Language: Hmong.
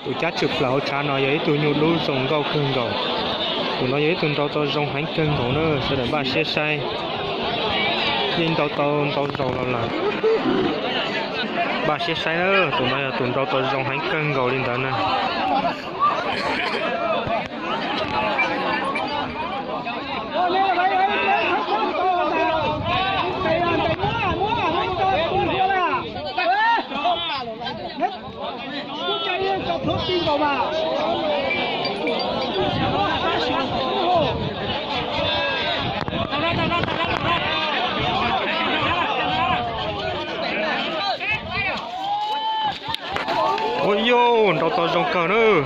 Tus cab tshwm plaws hauv tshav no yog ib tug nyuj dub zoo nkauj kawg nkaus. Tus no yog ib tug nrau tau zoo heev kawg nkaus na, sawv daws npaj siab saib. Yeej nrau tau ntau zaus los lawm. Npaj siab saib na, tus no yog tus nrau tau zoo heev kawg nkaus li ntawd na. Ua yuj, nrau tau zoo kawg nawb.